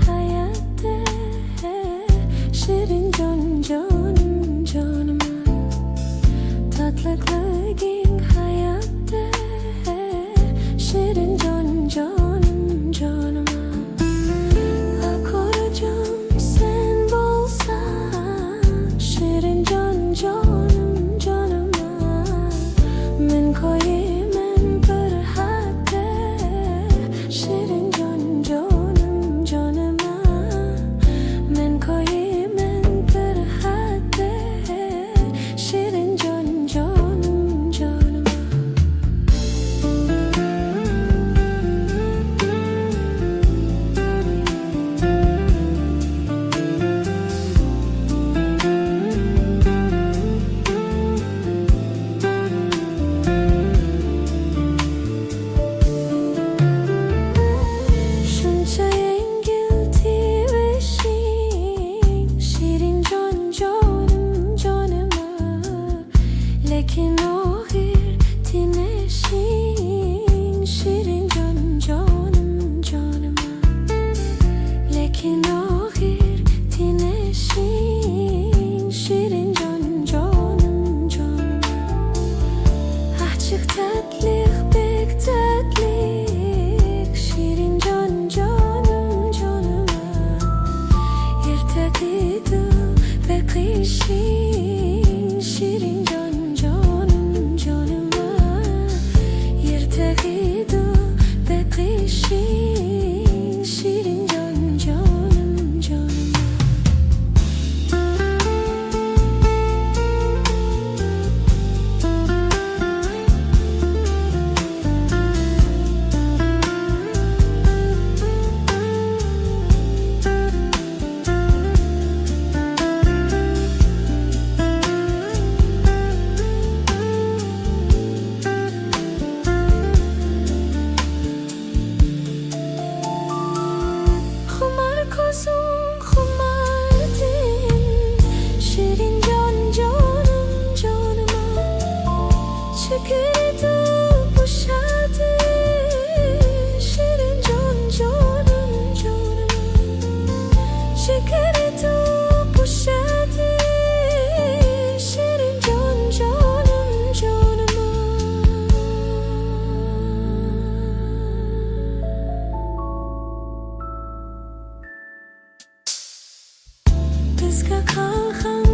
Hayatta Şirin can canım canıma. Tatlıklıgın hayatta Şirin can canım canıma. Koracağım sen bolsan Şirin can canım canıma. Men koyayım bir hatta Şirin can canım canıma. Men koyayım bir hatta Şirin can canım canıma. Shuncha yengil tevishing Shirin jon jonim jonima. Lekin og'ir tinishing Shirin jon jonim jonima. Lekin og'ir tinishing Shirin jon jonim jonima. Achchiq tatliq bek tatliq Shirin jon jonim jonima. Ertagidu beqishing Shirin jon jonim jonima. Ertagidu beqishing Shirin jon jonim jonima. Xumor ko'zim xumardin Shirin jon jonim jonima. Chekirdi bo'shadi Shirin jon jonim jonima. Chekirdi bo'shadi Shirin jon jonim jonima. Bizga qalqon.